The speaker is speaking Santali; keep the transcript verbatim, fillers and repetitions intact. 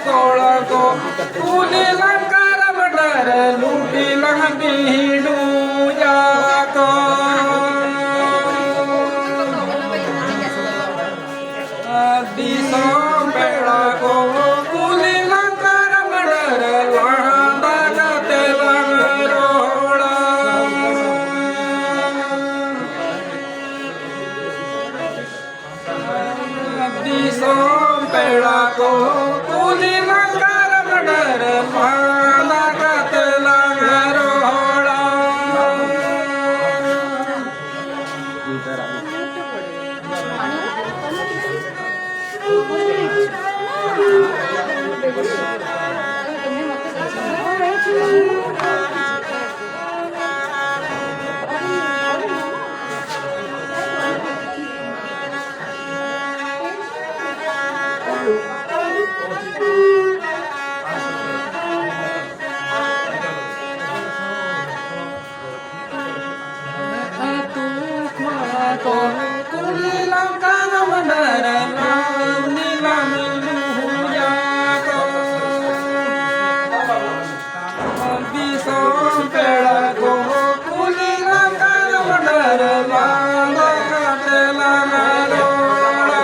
ᱠᱚᱲᱟ ᱠᱚ ᱠᱩᱞᱤ ᱞᱟᱝ ᱠᱟᱨᱟᱢ ᱰᱟᱹᱨ ᱞᱩᱴᱤ ᱞᱟᱝ ᱵᱤᱦᱤᱰᱩᱡᱟ ᱠᱚ᱾ ᱫᱤᱥᱚᱢ ᱯᱮᱲᱟ ᱠᱚ ᱠᱩᱞᱤ ᱞᱟᱝ ᱠᱟᱨᱟᱢ ᱰᱟᱹᱨ ᱞᱟᱸᱫᱟ ᱠᱟᱛᱮ ᱞᱟᱝ ᱨᱚᱲᱟ᱾ ᱫᱤᱥᱚᱢ ᱯᱮᱲᱟ ᱠᱚ ᱠᱩᱞᱤ ᱞᱟᱝ ᱠᱟᱨᱟᱢ ᱰᱟᱹᱨ ᱞᱟᱸᱫᱟ ᱠᱟᱛᱮ ᱞᱟᱝ ᱨᱚᱲᱟ᱾ ᱟᱹᱛᱩ ᱠᱚᱲᱟ ᱠᱚ ᱠᱩᱞᱤ ᱞᱟᱝ ᱠᱟᱨᱟᱢ ᱰᱟᱹᱨ ᱞᱟᱝ ᱱᱤᱞᱟᱢ ᱞᱩᱦᱩᱭᱟ ᱠᱚ᱾ ᱫᱤᱥᱚᱢ ᱯᱮᱲᱟ ᱠᱚ ᱠᱩᱞᱤ ᱞᱟᱝ ᱠᱟᱨᱟᱢ ᱰᱟᱹᱨ ᱞᱟᱸᱫᱟ ᱠᱟᱛᱮ ᱞᱟᱝ ᱨᱚᱲᱟ᱾